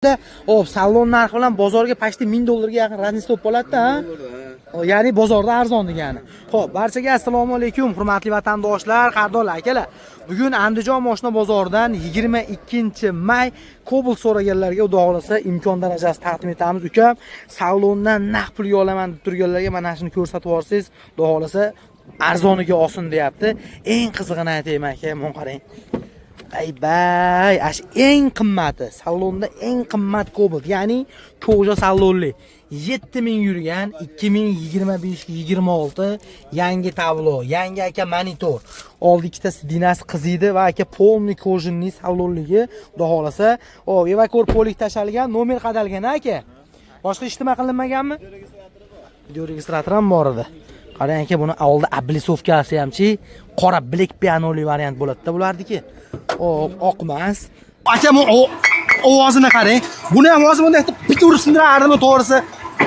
Hop, salon narxi bilan bozorga почти 1000 dollarga yaqin разница bo'lib qoladi-da, ha? Ya'ni bozorda arzon degani. Xo'p, barchaga assalomu alaykum, hurmatli vatandoshlar, qadrdonlar, akalar. Bugun Andijon moshina bozoridan 22-may Cobalt so'raganlarga, xudo xohlasa, imkon darajasi taqdim etamiz. Ukam, salondan naqd pulga olaman deb turganlarga mana shuni ko'rsatib yuborsangiz, xudo xohlasa, arzoniga olsin deyapti. Eng qizig'ini aytayman, aka, mana qarang. Ay bay, ash eng qimmati, salonda eng qimmat Cobalt, ya'ni кожа salonli. 7000 yurgan, 2025 26, yangi tablo, yangi, aka, monitor. Oldi ikkita сиденья si qiziydi va, aka, полный кожаный salonligi, xudo xohlasa, o evakor полик tashalgan, nomer qadalgan, aka. Boshqa ish nima qilinmaganmi? Видеорегистратор ham bor edi. Qarang, aka, buni oldi облицовка si hamchi qora black pianoli variant bo'ladi-da bularniki. Hop, oqmas. Aka, bu ovozini qarang. Buni ham hozir bunday qilib bitta urib sindirardimi, to'g'risi.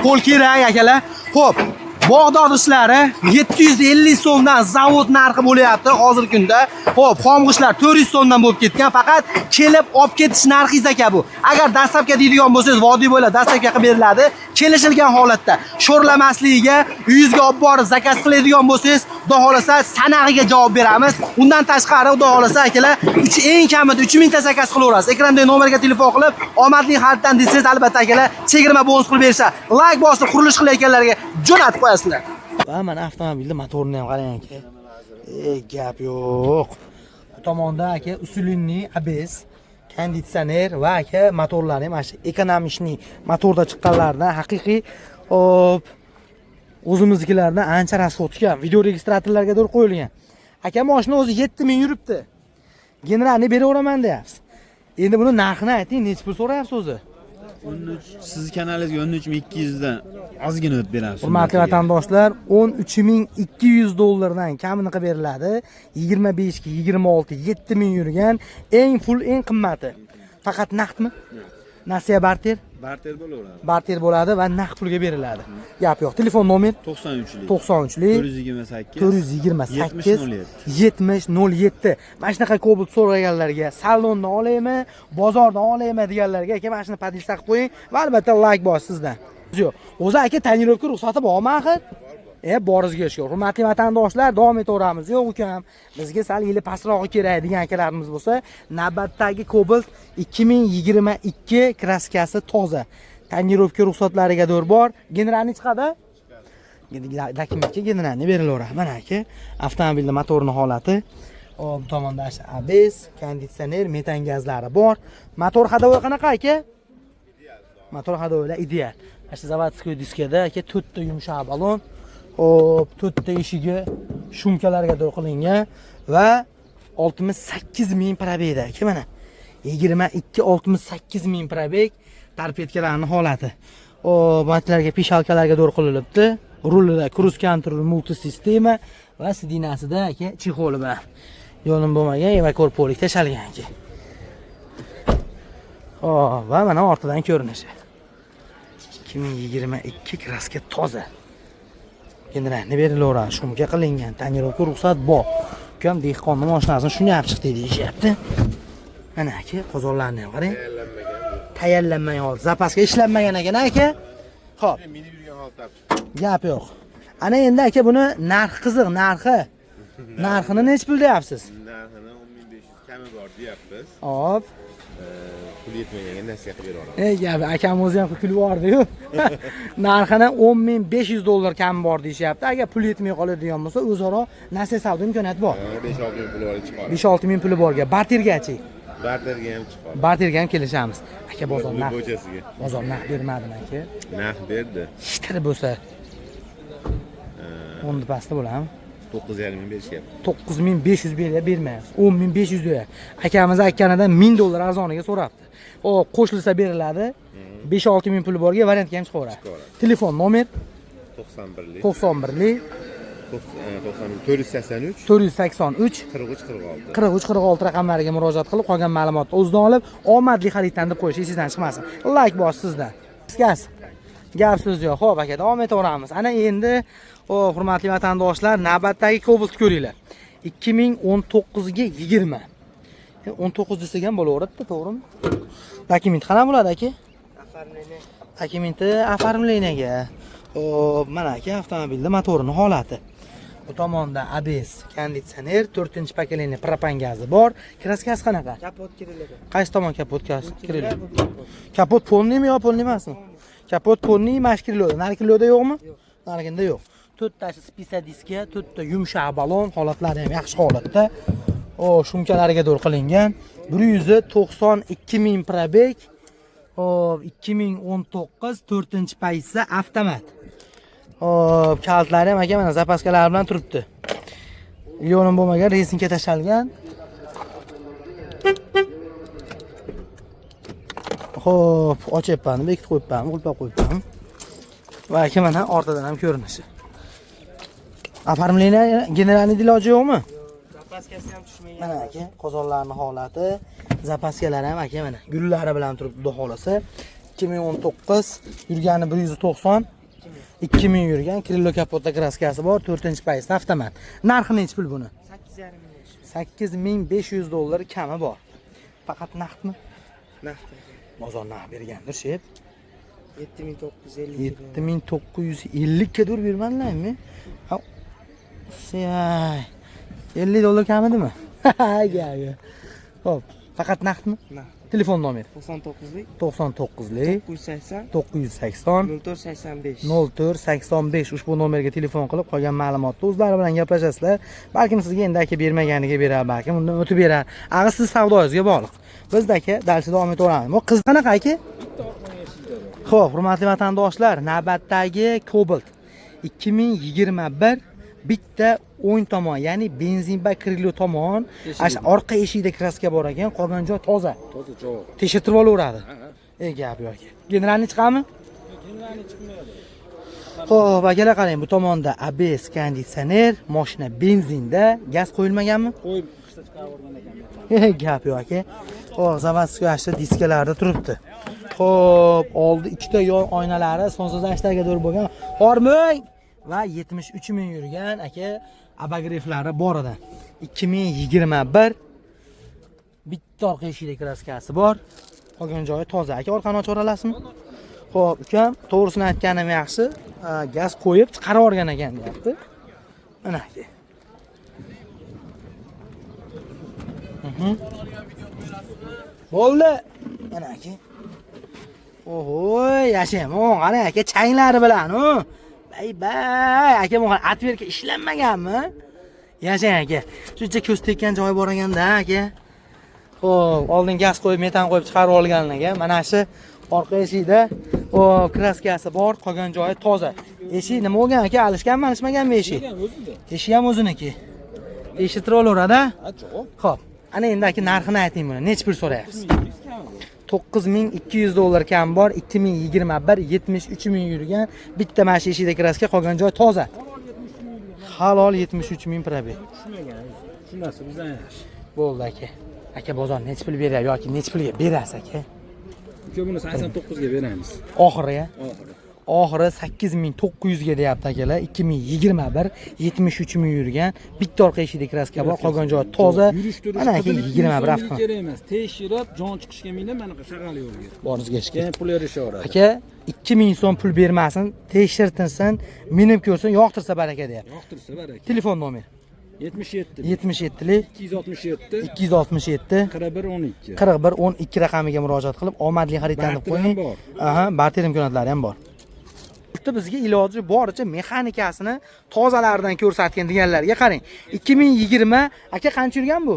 Qo'l kerak, akalar. Xo'p, Bog'dod ishlari 750 so'mdan zavod narxi bo'lyapti hozirgi kunda. Xo'p, xomg'ishlar 400 so'mdan bo'lib ketgan. Faqat kelib olib ketish narxingiz, aka, bu. Agar доставка deydigan bo'lsangiz, vodiy bo'ylab доставка qilib beriladi. Kelishilgan holatda sho'rlamasligiga uyingizga olib borib заказ qiladigan bo'lsangiz, xudo xohlasa, sanag'iga javob beramiz. Undan tashqari, xudo xohlasa, akalar, 3, eng kamida 3000 ta заказ qilaverasiz. Ekrandagi nomerga telefon qilib, omadli xariddan desangiz, albatta, akalar, chegirma bonus qilib berishadi. Layk bosib qurilish qilayotganlarga jo'natib qo'yasizlar. Va mana avtomobilni motorini ham qarang, aka. Ey, gap yo'q. Bu tomonda, aka, усиленный ABS, konditsioner va, aka, motorlari ham mana shu экономичный motorda chiqqanlardan, haqiqiy, hop, o'zimiznikilardan ancha расход kam. Видеорегистратор larga to'g'ri qo'yilgan. Aka, mashina o'zi 7000 yuribdi. Генеральный beraveraman deyapsiz. Endi buni narxini ayting, nechi pul so'rayapsiz o'zi? 13, sizni kanalingizga 13 200 dan ozgina o'tib beramiz. Hurmatli vatandoshlar, 13 200 dollardan kamini qilib beriladi. 25 ga 26, 7000 yurgan, eng full, eng qimmati. Faqat naqdmi? Nasiya, barter? Barter bo'laveradi. Barter bo'ladi va naqd pulga beriladi. Gap yo'q. Telefon nomer? 93lik. 93lik. 428. 428. 70 70 07. Mana shunaqa Cobalt so'raganlarga, salondan olaymi, bozordan olaymi deganlarga, aka, mana shuni поделиться qilib qo'ying va albatta layk bos sizdan. Yo'q. O'zi, aka, тонировка ruxsati bormi axir? Borizga shukur. Hurmatli vatandoshlar, davom etaveramiz. Yo'q, ukam, bizga sal yili pastrog'i kerak degan akalarimiz bo'lsa, navbatdagi Cobalt 2022, краска si toza. Тонировка ruxsatlariga do'r bor. Генеральный chiqadi? Документ ga генеральный berilaveradi. Mana, aka, avtomobilni motorini holati. O, bu tomonda ABS, konditsioner, metan gazlari bor. Motor ходовой qanaqa, aka? Motor ходовой lar ideal. Mana shu заводской diskada, aka, to'rtta yumshoq balon. Hop, to'rtta eshigi шумка larga to'g'ri qilingan va 68 ming пробег da, aka, mana. 22 68 ming пробег, торпедка larning holati. O, matlarga, пищалка larga to'g'ri qilinibdi. Rulida круиз контроль, мультисистема va сиденья sida, aka, чехол i bilan. Yo'lim bo'lmagan, evakor полик tashalgan, aka. Hop, va mana ortidan ko'rinishi. 2022, краска toza. Генеральный berilaveradi, шумка qilingan, тонировка ruxsat bor. Ukam dehqonni mashinasini shuni olib chiqdik deyishyapti. Mana, aka, qozonlarni ham qarang. Tayyorlanmagan hol, запаска ishlanmagan ekan, aka. Xo'p, Minib yurgan holatda olib chiqdi. Gap yo'q. Ana endi, aka, buni narxi qiziq, narxi. Narxini nechi pul deyapsiz? Narxini 10 500 kami bor deyapmiz. Hop. Pul yetmaganga nasiya qilib bera olamiz. Ey, gap, akam o'zi ham kulib yubordi-yu. Narxini 10 500 dollar kami bor deyishyapti. Agar pul yetmay qoladigan bo'lsa, o'zaro nasiya savdo imkoniyati bor. 5-6 ming puli bor, chiqadi. 5-6 ming puli borga. Bartergachi? Barterga ham chiqadi. Barterga ham kelishamiz. Aka, bozor narx Bo'chasiga. Bozor narx bermadimi, aka? Narx berdi. Shitir bo'lsa. 10 pastda bo'ladimi? 9,5 ming berishyapti. 9500 beryapti, bermayapsiz. 10 500 deyapti. Akamiz aytganidan 1000 dollar arzoniga so'rabdi. O, qo'shilsa beriladi. 5-6 ming puli borga variantga ham chiqaveradi. Chiqaveradi. Telefon nomer? 91lik. 91lik. 91 483. 483. 43 46. 43 46 raqamlariga murojaat qilib, qolgan ma'lumotni o'zidan olib, omadli xariddan deb qo'yish esingizdan chiqmasin. Layk bos sizdan. Gaz. Gap so'z yo'q. Xo'p, aka, davom etaveramiz. Ana endi, o, hurmatli vatandoshlar, navbatdagi Cobalt ko'ringlar. 2019 ga 20. 19 desak ham bo'laveradi, to'g'rimi? Dokument qanaqa bo'ladi aka? Оформление. Dokumenti оформление ga. Xo'p, mana aka avtomobilda motorini holati. Bu tomonda ABS, konditsioner, 4-поколение propan gazi bor. Краска si qanaqa? Kapot kiriladi. Qaysi tomon kapotkasi? Крыло. Bu kapot. Kapot полный mi yo полный emasmi? Kapot полный, mana shu крыло da. Nari крыло da yo'qmi? Yo'q. Nariginda yo'q. To'rttasi спица diska, to'rtta yumshoq balon, holatlari ham yaxshi holatda. O, шумка lariga to'g'ri qilingan. 192 ming пробег. Xo'p, 2019 4-позиция avtomat. Xo'p, kalitlari ham aka mana запаска lar bilan turibdi. Yo'lim bo'lmagan, резинка tashalgan. Xo'p, ochyapman, bekitib qo'yibman, qulflab qo'yibman. Va aka mana orqadan ham ko'rinishi. Оформление генеральный iloji yo'qmi? Запаска si ham tushmagan. Mana aka, qozonlarning holati, запаска lari ham aka mana gullari bilan turibdi, xudo xolasa. 2019 yurgani 190 2000 yurgan, крыло kapotda краска si bor, 4-позиция avtomat. Narxi nechi pul buni? 8,5 ming. 8500 dollar kami bor. Faqat naqdmi? Naqd. Bozor narx bergandir, shep. 7950. 7950 ga dur bermadilarmi? Ha. Siyay. 50 dollar kamidimi? Gap yo'q. Xo'p, faqat naqdmi? Naqd. Telefon nomeri 99lik 99lik 980 980 0485. 0485 ushbu nomerga telefon qilib qolgan ma'lumotni o'zlari bilan gaplashasizlar. Balkim sizga endi aka bermaganiga berar, balkim undan o'tib berar. Ag'i siz savdoyingizga bog'liq. Biz aka дальше davom etaveramiz. Bu qiz qanaqa aka? Xo'p, hurmatli vatandoshlar, navbatdagi Cobalt 2021 bitta o'ng tomon, ya'ni benzin bak крыло tomon, ana shu orqa eshigida краска bor ekan, qolgan joy toza. Toza javob. Tekshirtirib olaveradi. E, gap yo'q aka. Генеральный chiqadimi? Генеральный chiqmaydi. Xo'p, akalar qarang, bu tomonda ABS konditsioner, mashina benzinda, gaz qo'yilmaganmi? Qo'yib qishda chiqarib yuborgan ekan. Gap yo'q aka. Xo'p, заводской ashta diskalarda turibdi. Xo'p, oldi ikkita yon oynalari солнцезащита ga to'g'ri bo'lgan. Hormang va 73 ming yurgan aka обогрев lari bor edi. 2021 bitta orqa eshikda краска si bor. Qolgan joyi toza. Aka, orqani ochib olasizmi? Xo'p, ukam, to'g'risini aytganim yaxshi. Gaz qo'yib chiqarib yuborgan ekan deyapti. Mana aka. Bo'ldi. Mana aka. Oho, yashayman. Qara aka, changlari bilan, u. Bay bay, aka, bu отвёртка ishlanmaganmi? Yashang aka. Shuncha ko'z tekkan joyi bor ekanda aka. Xo'p, oldin gaz qo'yib, metan qo'yib chiqarib olgan aka. Mana shu orqa eshikda o краска si bor, qolgan joyi toza. Eshik nima bo'lgan aka? Alishganmi, alishmaganmi eshik? O'zida. Eshik ham o'ziniki. Eshittirib olaveradi. Ha, javob. Xo'p, ana endi aka narxini ayting buni. Necha pul so'rayapsiz? 1200 kam bu. 9200 dollar kam bor, 2021 73 ming yurgan, bitta mana shu eshikda краска, qolgan joy toza. Halol 73 ming пробег. Tushmagan. Shu narsa bizdan yaxshi. Bo'ldi aka. Aka, bozor necha pul beryapti yoki necha pulga berasiz aka? Uka, buni 89 ga beramiz. Oxiri ya. Oxiri. Oxiri 8900 ga deyapti akalar. 2021 73 ming yurgan, bitta orqa eshikda краска bor, qolgan joyi toza. Yurish turish Mana aka 21 avto. Kerak emas. Tekshirib, jon chiqishga minib, mana shag'al yo'lga. Boringizga shukur. Keyin pul berishaveradi. Aka, 2000 so'm pul bermasin, tekshirtinsin, minib ko'rsin, yoqtirsa baraka deyapti. Yoqtirsa baraka. Telefon nomeri 77 77 lik 267 267 41 12. 41 12 raqamiga murojaat qilib, omadli xarid tanlab Barter qo'ying. ham bor. Aha, barter imkoniyatlari ham bor. Bitta bizga iloji boricha mexanikasini tozalaridan ko'rsatgan deganlarga qarang. 2020 aka qancha yurgan bu?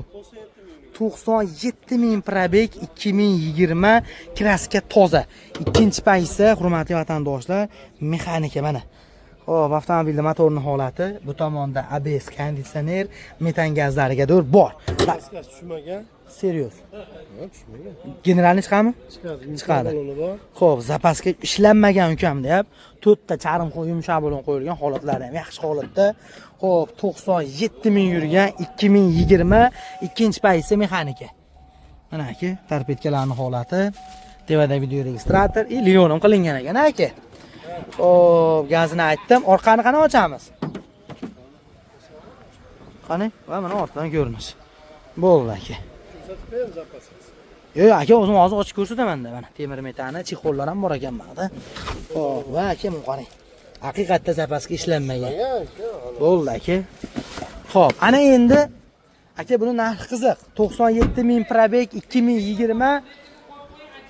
97 ming пробег 2020 краска toza. Ikkinchi позиция hurmatli vatandoshlar, mexanika mana. Xo'p, avtomobilda motorning holati, bu tomonda ABS konditsioner, metan gazlariga to'g'ri bor. Краска si tushmagan. Серьёз. Ha, tushmagan. Генеральный chiqadimi? Chiqadi. Chiqadi. Baloni bor. Xo'p, запаска ishlanmagan ukam deyap, to'rtta charm yumshoq bo'lin qo'yilgan, holatlari ham yaxshi holatda. Xo'p, 97 ming yurgan 2020 ikkinchi позиция mexanika. Mana aka, торпедка larning holati, Tevada video registrator и Leon ham qilingan ekan aka. Xo'p, gazini aytdim. Orqani qani ochamiz? Qani? Va mana orqadan ko'rinish. Bo'ldi aka. Ko'rsatib qo'yamiz zapaskasi. Yo'q, aka, o'zim hozir ochib ko'rsataman-da. Mana temir metani, чехол lar ham bor ekan mana. Xo'p, va aka, buni qarang. Haqiqatda zapaska ishlanmagan. Bo'ldi, aka. Xo'p, ana endi aka buni narxi qiziq. 97 ming пробег, 2020.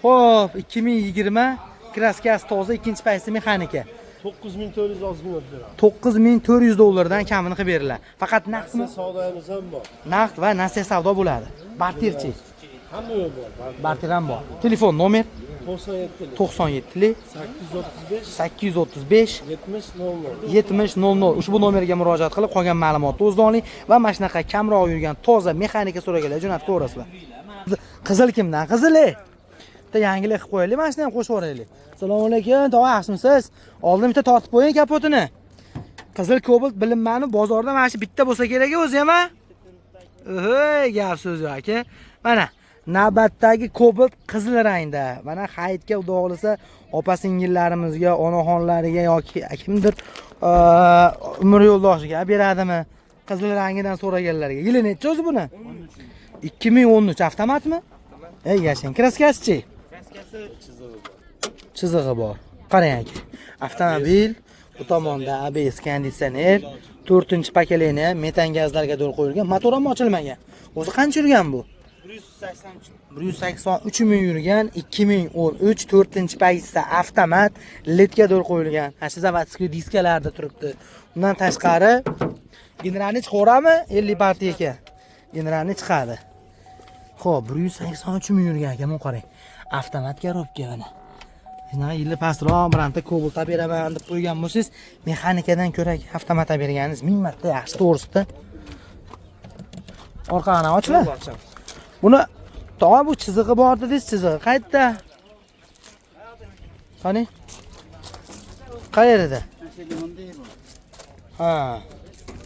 Xo'p, 2020, краска si toza, ikkinchi позиция mexanika. 9400 ozgina o'tib beramiz. 9400 dollardan kamini qilib beriladi. Faqat naqdmi? Savdoyimiz ham bor. Naqd va nasiya savdo bo'ladi. Barterchi. Hamma yo'q bor. Barter ham bor. Telefon nomer 97 97 lik 835 835 70 00. 70 00. Ushbu nomerga murojaat qilib, qolgan ma'lumotni o'zidan oling va mana shunaqa kamroq yurgan toza mexanika so'raganlar jo'natib ko'rasizlar. Qizil kimdan? Qizil. Bitta yangilik qilib qo'yaylik, mana shuni ham qo'shib yuboraylik. Assalomu alaykum, tog'a, yaxshimisiz? Oldin bitta tortib qo'ying kapotini. Qizil Cobalt bilinmani bozorda mana shu bitta bo'lsa kerak o'zi ham, a? Oy, gap so'z yo'q aka. Mana navbatdagi Cobalt qizil rangda. Mana hayitga xudo xohlasa opa singillarimizga, onaxonlariga yoki kimdir umr yo'ldoshiga beradimi? Qizil rangidan so'raganlarga. Yili necha o'zi buni? 2013, avtomatmi? Ey, yashang. Краска sichi? Краска si Chizig'i bor. Qarang aka. Avtomobil bu tomonda ABS, konditsioner, 4-поколение, metan gazlarga to'l qo'yilgan. Motor ham ochilmagan. O'zi qancha yurgan bu? 183. 183 ming yurgan, 2013, 4-позиция avtomat, ledga do'l qo'yilgan. Mana shu заводской diskalarda turibdi. Undan tashqari generalni chiqaverami? 50 partiya ekan. Generalni chiqadi. Xo'p, 183 ming yurgan ekan, buni qarang. Avtomat коробка mana. Shunaqa yili pastroq bironta Cobalt olib beraman deb qo'ygan bo'lsangiz, mexanikadan ko'ra avtomat olib berganingiz ming marta yaxshi to'g'risida. Orqani ochiladi. Ochamiz. Buni tog'a, bu chizig'i bor dedingiz, chizig'i qayerda? Qani? Qayerda? Ha.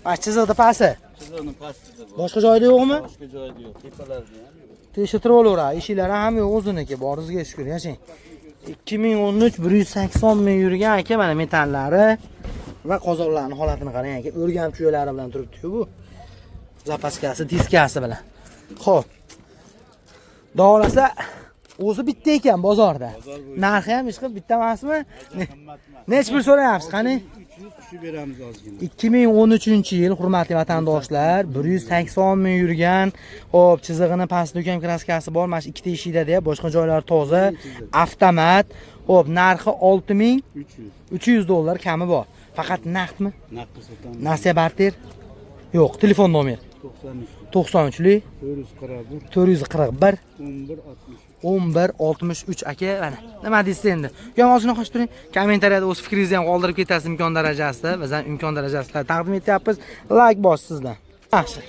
Ha, chiziqni pasti. Chizig'ini pastida bor. Boshqa joyda yo'qmi? Boshqa joyda yo'q. Tepalarda ham yo'q. Tekshirtirib olaveradi. Eshiklari ham yo'q o'ziniki. Boringizga shukur, yashang. 2013, 180 ming yurgan aka, mana metallari va qozonlarning holatini qarang aka. O'rgan tuyalari bilan turibdi-ku bu. Zapaska si, diskasi bilan. Xo'p. Davolasa o'zi bitta ekan bozorda. Narxi ham ishqilib bitta emasmi? Nechi pul so'rayapsiz? Qani? 300 tushib beramiz ozgina. 2013-yil, hurmatli vatandoshlar, 180 ming yurgan. Xo'p, chizig'ini pastda ukam, краска si bor, mana shu ikkita eshikda deya, boshqa joylari toza, avtomat. Xo'p, narxi 300. 6300 dollar kami bor. Faqat naqdmi? Naqd sotamiz. Nasiya, barter? Yo'q, telefon nomer 93 93lik 441 441 11 60. 11 63 aka, mana nima deysiz endi? Ukam, ozgina qo'shib turing. Kommentariyada o'z fikringizni ham qoldirib ketasiz imkon darajasida. Biz ham imkon darajasida taqdim etyapmiz. Layk bos sizdan. Yaxshi.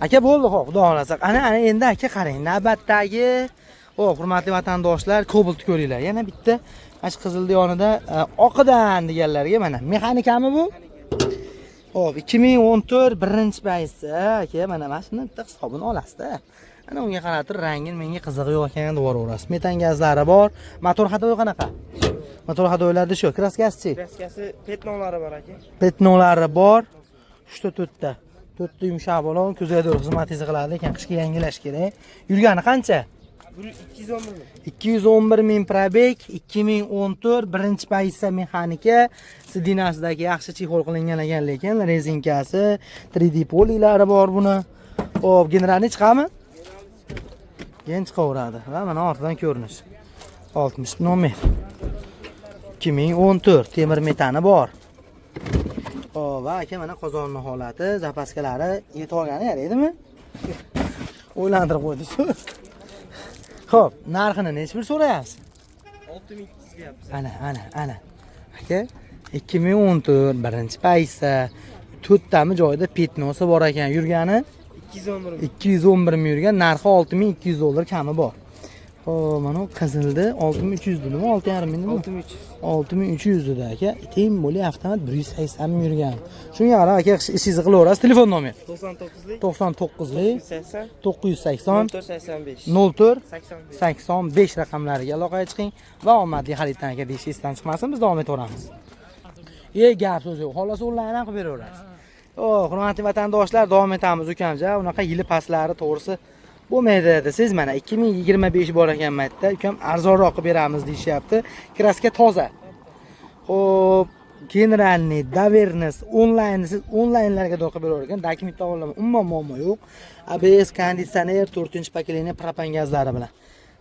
Aka, bo'ldi, xo'p, xudo xohlasa. Ana, ana endi aka qarang, navbatdagi, xo'p, hurmatli vatandoshlar, Cobalt ko'ringlar. Yana bitta mana shu qizilni yonida oqidan deganlarga mana mexanikami bu? Xo'p, 2014, birinchi позиция aka, mana shuni bitta hisobini olasizda. Ana unga qarab turib rangin menga qizig'i yo'q ekan deb yuboraverasiz. Metan gazlari bor. Motor ходовой qanaqa? Motor ходовой larda shu, краска sichi? Краска si пятно lari bor aka. Пятно lari bor. Uchta, to'rtta. To'rtta yumshoq balon ko'zga to'g'ri xizmatingizni qiladi, lekin qishga yangilash kerak. Yurgani qancha? 211 ming. 211 ming пробег, 2014, birinchi позиция mexanika, сиденья sidagi yaxshi чехол qilingan ekan, lekin резинка si, 3D poliylari bor buni. Xo'p, generalni chiqami? Keyin chiqaveradi va mana ortidan ko'rinish. 60 nomer. 2014, temir metani bor. Xo'p, va aka mana qozonni holati, zapaska lari yetib olgani yaraydimi? O'ylantirib qo'ydingiz. Xo'p, narxini nechi pul so'rayapsiz? 6200 deyapmiz. Ana, ana, ana. Aka, 2014, birinchi позиция, to'rttami joyida пятно si bor ekan. Yurgani 211 ming. 211 ming yurgan, narxi 6200 dollar kami bor. Xo'p, mana bu qizildi 6300 dedimi? 6,5 ming dedimi? 6300. 6300 dedi aka. Teng bo'lib avtomat, 180 ming yurgan. Shunga qarab aka ishingizni qilaverasiz. Telefon nomer 99lik 99lik 80 980 04 85. 04 85. 85 raqamlariga aloqaga chiqing va omadli xariddan aka deyish esdan chiqmasin, biz davom etaveramiz. E, gap so'z yo'q. Xohlasa onlayn ham qilib beraverasiz. O, hurmatli vatandoshlar, davom etamiz ukamja. Unaqa yili pastlari to'g'risi Bo'lmaydi desangiz, mana 2025 bor ekan maytda, ukam arzonroq qilib beramiz deyishyapti. Краска toza. Xo'p, генеральный, доверенность, onlayn desangiz, onlaynlarga qilib beraver ekan. Dokument tomonlama umuman muammo yo'q. ABS, konditsioner, 4-поколение propan gazlari bilan.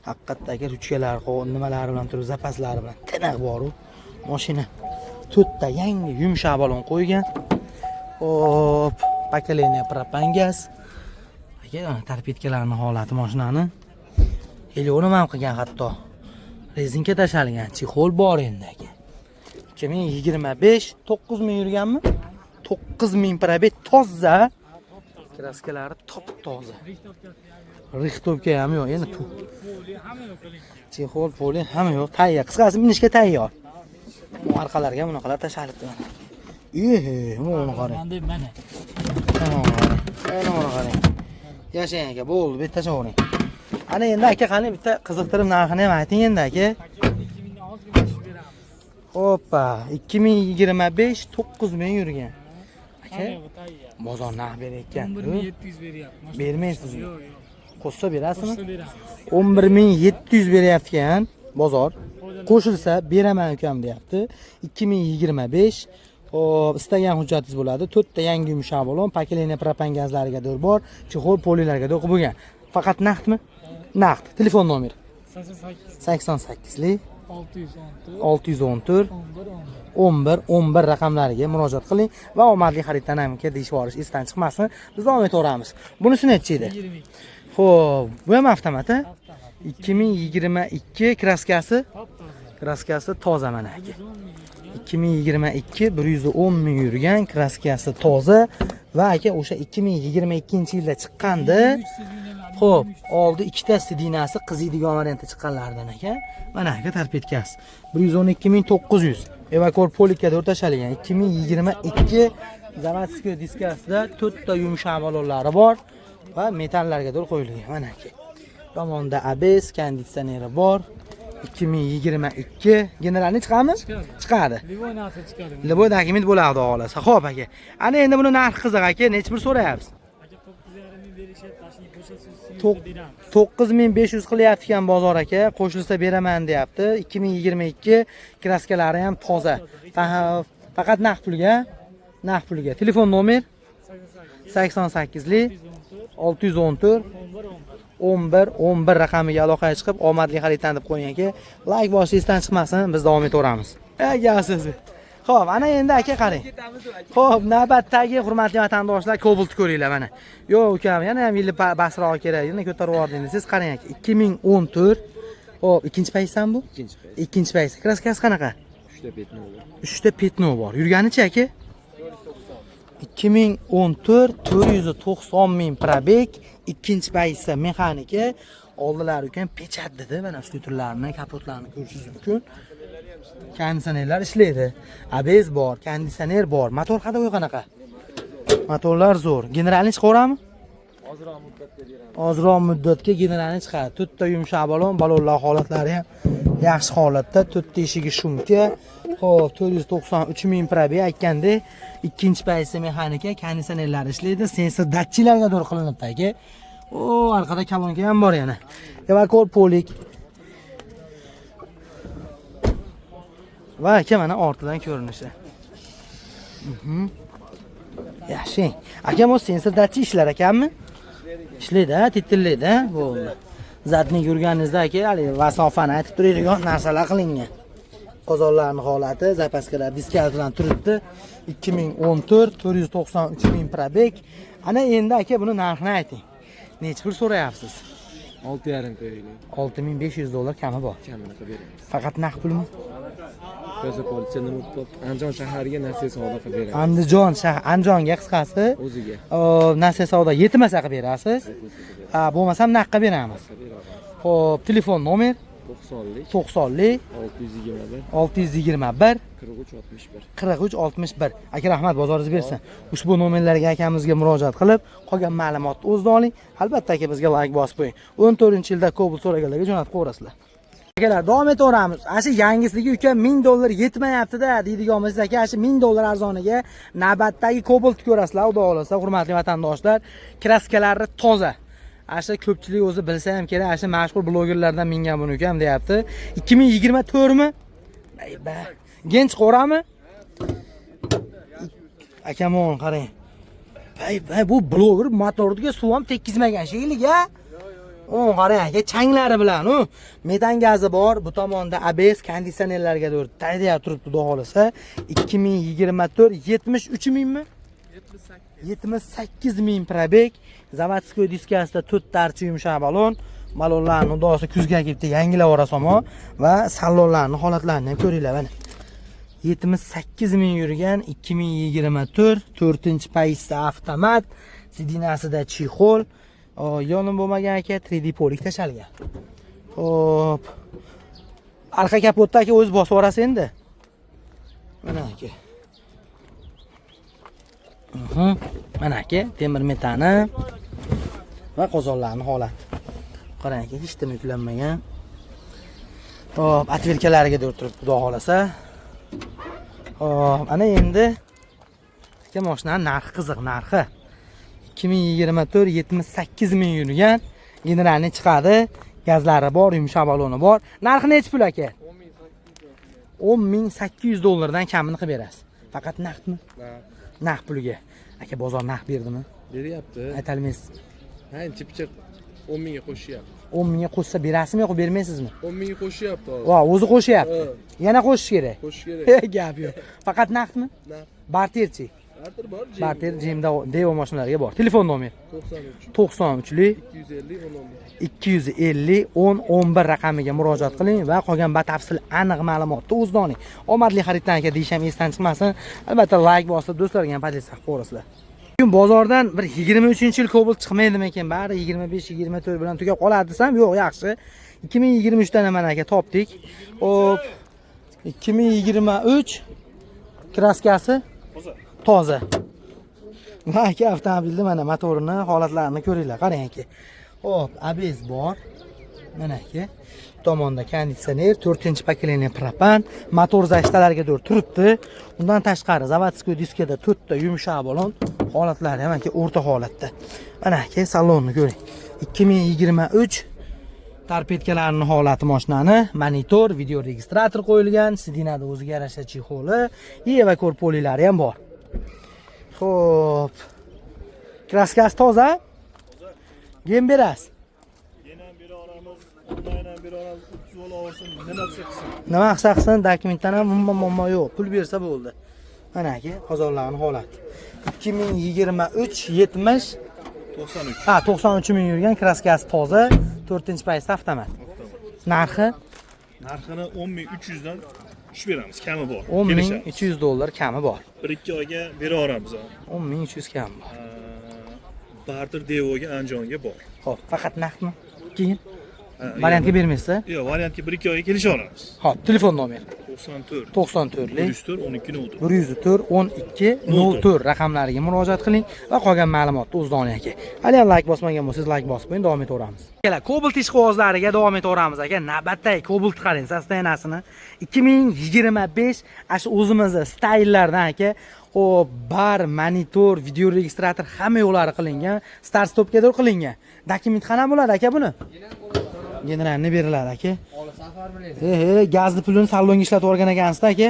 Haqiqatdagi ruchkalar, nimalari bilan turib, zapaslari bilan tiniq bor u. Mashina to'rtta yangi yumshoq balon qo'ygan. Xo'p, поколение propan gaz. Aka, mana торпедка larning holati mashinani. Eloni ham qilgan hatto. Rezinka tashalgan, чехол bor endi aka. 2025, 9000 yurganmi? 9000 пробег, toza. Краска lari top toza. Рихтовка ham yo'q, endi чехол, poli hamma yo'q, tayyor. Qisqasi minishga tayyor. Bu orqalarga bunaqalar tashalibdi mana. Ehe, buni qarang. Mana. Mana buni qarang. Yashang aka, bo'ldi, bu yerda tashlavering. Ana endi aka, qani bitta qiziqtirib narxini ham ayting endi aka. Hoppa, 2025, 9000 yurgan. Aka, bozor narx berayotgan. 11700 beryapti. Bermaysizmi? Yo'q, yo'q. Qo'shsa berasizmi? Beramiz. 11 700 beryapti bozor. Qo'shilsa beraman ukam deyapti. 2025. Xo'p, istagan hujjatingiz bo'ladi. To'rtta yangi yumshoq balon, поколение propan gazlariga do'r bor, чехол polilarga do'r bo'lgan. Faqat naqdmi? Naqd. Telefon nomeri 88 88lik 614 614 11 11. 11 11 raqamlariga murojaat qiling va omadli xariddan aka deyishib yuborish esdan chiqmasin. Biz davom etaveramiz. Bunisi nechi edi? 22. Xo'p, bu ham avtomat, a? 2022, краска si Top toza. Краска si toza mana aka. 2022, 110 ming yurgan, краска si toza va aka o'sha 2022 yilda chiqqandi. Xo'p, oldi ikkita сиденья si qiziydigan variantda chiqqanlaridan aka. Mana aka торпедка si. 112 900. Evakor полик ka tashalgan. 2022, заводской diskasida to'rtta yumshoq balonlari bor va metallarga to'g'ri qo'yilgan. Mana aka. Tomonda ABS, konditsioneri bor. 2022, генеральный chiqadimi? Chiqadi. Chiqadi. Любой narsa chiqadi. Любой dokument bo'ladi, xudo xohlasa. Xo'p aka. Ana endi buni narxi qiziq aka, necha pul so'rayapsiz? Aka, 9,5 ming berishyapti, ashuni qo'shasiz beramiz. 9500 qilyapti ekan bozor aka, qo'shilsa beraman deyapti. 2022, краска lari ham toza. Faqat naqd pulga, naqd pulga. Telefon nomer 88lik 614 11 11. 11 11 raqamiga aloqaga chiqib, omadli xariddan deb qo'ying aka. Layk bosish esdan chiqmasin, biz davom etaveramiz. Gapsiz. Xo'p, ana endi aka qarang. Xo'p, navbatdagi hurmatli vatandoshlar, Cobalt ko'ringlar mana. Yo'q ukam, yana ham yili basroq kerak, yana ko'tarib yubordingiz. Siz qarang aka, 2014. Xo'p, ikkinchi paytsan bu? Ikkinchi payt. Ikkinchi payt. Краска si qanaqa? Uchta пятно bor. Uchta пятно bor. Yurganicha aka? 2014, 490 ming пробег, ikkinchi paytsa mexanika, oldilari ukam печать dedi. Mana skuterlarni, kapotlarni ko'rishingiz mumkin. Konditsionerlar ishlaydi. ABS bor, konditsioner bor. Motor ходовой qanaqa? Motorlar zo'r. Генеральный chiqaveradimi? Ozroq muddatga генеральный chiqadi. To'rtta yumshoq balon, balonlar holatlari ham yaxshi holatda. To'rtta eshigi шумка. Xo'p, 493 ming пробег aytgandek, ikkinchi paytda mexanika, konditsionerlar ishlaydi, sensor datchiklarga to'g'ri qilinibdi aka. O, orqada kolonka ham bor yana. Evakor полик. Va aka mana ortidan ko'rinishi. Yaxshi. Aka, bu sensor datchik ishlar ekanmi? Ishlaydi, ha, titillaydi, ha? Bo'ldi. Задний yurganingizda aka, haligi masofani aytib turadigan narsalar qilingan. Qozonlarning holati, запаска lar diskal bilan turibdi. 2014, 493 ming пробег. Ana endi aka buni narxini ayting. Necha pul so'rayapsiz? 6,5 qo'yaylik. 6500 dollar kami bor. Kamini qilib beramiz. Faqat naqd pulmi? Ko'za politsiya nima bo'lib, Andijon shahariga nasiya savdo qilib beramiz. Andijon shahar, Andijonga qisqasi O'ziga. Nasiya savdo yetmasa qilib berasiz. Ha, bo'lmasam naqd qilib beramiz. Xo'p, telefon nomer 90lik 90lik 621 621 43 61. 43 61. Aka, rahmat, bozoringiz bersin. Ushbu nomerlarga akamizga murojaat qilib, qolgan ma'lumotni o'zida oling. Albatta aka, bizga layk bosib qo'ying. 14-yilda Cobalt so'raganlarga jo'natib qo'yasizlar. Akalar, davom etaveramiz. Ana shu yangisligi uka 1000 dollar yetmayapti-da deydigan bo'lsangiz aka, ana shu 1000 dollar arzoniga navbatdagi Cobalt ko'rasizlar, xudo xohlasa, hurmatli vatandoshlar. Краска lari toza. Asha ko'pchilik o'zi bilsa ham kerak, asha mashhur blogerlardan mingan buni ukam deyapti. 2024 mi? Ayba. Gench qo'rami? Akamon qarang. Bay bay, bu bloger motorga suv ham tekkizmagan shekilli a. O qarang aka, changlari bilan u metan gazi bor, bu tomonda ABS, konditsionerlarga to'g'ri taydayap turibdi xudo xohlasa. 2024, 73 mingmi? 78 ming пробег, заводской diskasida to'rtta archa, yumshoq balon. Balonlarni xudo xohlasa kuzga kelibdi, yangilab yuborasan va salonlarni holatlarini ham ko'ringlar mana. 78 ming yurgan, 2024, 4 paytda, avtomat, сиденья sida чехол, yonim bo'lmagan aka, 3D полик tashalgan. Xo'p. Arqa kapotda aka o'zi bosib yuborasiz endi. Mana aka. Mana aka, temir metani va qozonlarni holati. Qarang aka, hech nima yuklanmagan. Xo'p, отвертка lariga turibdi xudo xohlasa. Xo'p, ana endi aka mashinani narxi qiziq, narxi. 2024, 78 ming yurgan, генеральный chiqadi, gazlari bor, yumshoq baloni bor. Narxi nechi pul aka? 10 800 dollardan kamini qilib berasiz. Faqat naqdmi? Naqd puliga. Aka, bozor naqd berdimi? Beryapti. Aytolmaysiz. Ha, endi pichoq 10 mingga qo'shyapti. 10 mingga qo'shsa berasizmi yo'q bermaysizmi? 10 mingga qo'shyapti hozir. Va, o'zi qo'shyapti. Yana qo'shish kerak. Qo'shish kerak. Gap yo'q. Faqat naqdmi? Naqd. Barterchi. Barter bor. Barter Jemda Daewoo mashinalariga bor. Telefon nomer 93 93lik 250 10 11. 250 10 11 raqamiga murojaat qiling va qolgan batafsil aniq ma'lumotni o'zidan oling. Omadli xariddan aka deyish ham esdan chiqmasin. Albatta layk bosib, do'stlarga ham поделиться qilib qo'yasizlar. Bugun bozordan bir 23-yil Cobalt chiqmaydimikin? Bari 25, 24 bilan tugab qoladi desam, yo'q, yaxshi. 2023 dan mana aka topdik. Xo'p, 2023, краска si toza. Va aka, avtomobilni mana motorini holatlarini ko'ringlar, qarang aka. Xo'p, ABS bor. Mana aka. Bu tomonda konditsioner, 4-поколение propan, motor защита larga to'g'ri turibdi. Undan tashqari заводской diskada to'rtta yumshoq balon, holatlari ham aka o'rta holatda. Mana aka, salonni ko'ring. 2023, торпедка larning holati mashinani, monitor, video registrator qo'yilgan, сиденья da o'ziga yarasha чехол i, evakor polilari ham bor. Xo'p. Краска si toza. Gen berasiz. Gen ham bera olamiz, onlayn ham bera olamiz, 30 olsin, nima desa qilsin. Nima qilsa qilsin, dokumentdan ham umuman muammo yo'q. Pul bersa bo'ldi. Mana aka, qozonlarning holati. 2023, 70 93. Ha, 93 ming yurgan, краска si toza, 4-paytda, avtomat. Narxi? Narxini 10 300 dan tushib beramiz, kami bor. 10 300 dollar kami bor. 1-2 oyga bera olamiz. 10 300 kami bor. Barter Daewooga, Andijonga bor. Xo'p, faqat naqdmi? Keyin Ha, variantga bermaysiz? Yo'q, variantga 1-2 oyga kelisha olamiz. Xo'p, telefon nomer 94 94 lik 104 12 04. 104 12 04 raqamlariga murojaat qiling va qolgan ma'lumotni o'zidan oling aka. Hali ham layk bosmagan bo'lsangiz, layk bosib qo'ying, davom etaveramiz. Akalar, Cobalt ishqibozlariga davom etaveramiz aka. Navbatdagi Cobalt qarang, состояние sini. 2025, ashu o'zimizni stayllardan aka. Xo'p, bar, monitor, video registrator, hamma yo'lari qilingan, start stopga qilingan. Dokument qanaqa bo'ladi aka buni? Генеральный beriladi aka. He, he, gazni pulini salonga ishlatib yuborgan ekansizda aka.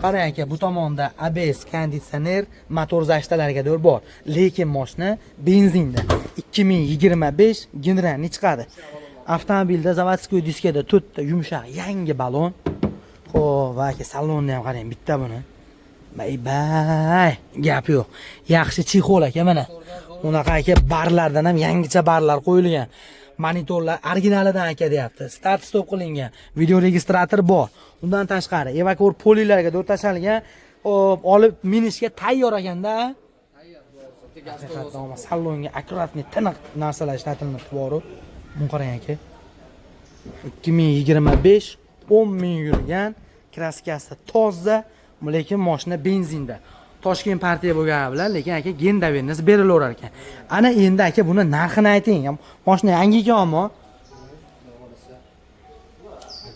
Qarang aka, bu tomonda ABS, konditsioner, motor защита larga to'g'ri bor. Lekin mashina benzinda. 2025, генеральный chiqadi. Avtomobilda заводской diskada to'rtta yumshoq yangi balon. Xo'p, va aka, salonni ham qarang, bitta buni. Bay bay, gap yo'q. Yaxshi чехол aka mana. Unaqa aka barlardan ham yangicha barlar qo'yilgan. Monitorlar originalidan aka deyapti. Start stop qilingan. Video registrator bor. Undan tashqari evakor polilarga to'g'ri tashalgan. Xo'p, olib minishga tayyor ekanda. Haqiqatdan salonga аккуратный, tiniq narsalar ishlatilibdi boru. Buni qarang aka. 2025, 10 ming yurgan, краска si toza, lekin mashina benzinda. Toshkent partiya bo'lgani bilan, lekin aka ген доверенность berilaverar ekan. Ana endi aka, buni narxini ayting. Mashina yangi ekan ammo.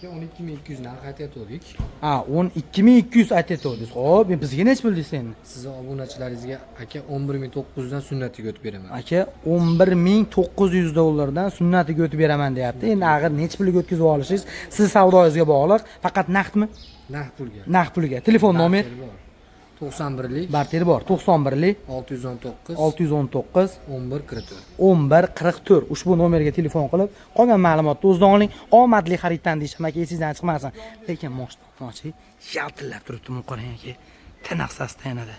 Aka, 12 200 narx aytayotgandik. Ha, 12 200 aytayotgandingiz. Xo'p, bizga nechi pul deysiz endi? Sizni obunachilaringizga, aka, 11 900 dan sunnatiga o'tib beraman. Aka 11 900 dollardan sunnatiga o'tib beraman deyapti. Endi axir nechi pulga o'tkazib olishingiz siz savdoyingizga bog'liq. Faqat naqdmi? Naqd pulga. Naqd pulga. Telefon nomer? Bor. 91lik Barter bor. 91lik 619 619 11 44. 11 44. Ushbu nomerga telefon qilib, qolgan ma'lumotni o'zidan oling. Omadli xariddan deyishim, aka, esingizdan chiqmasin. Lekin moshina yaltillab turibdi, buni qarang, aka. Tiniq состояние da.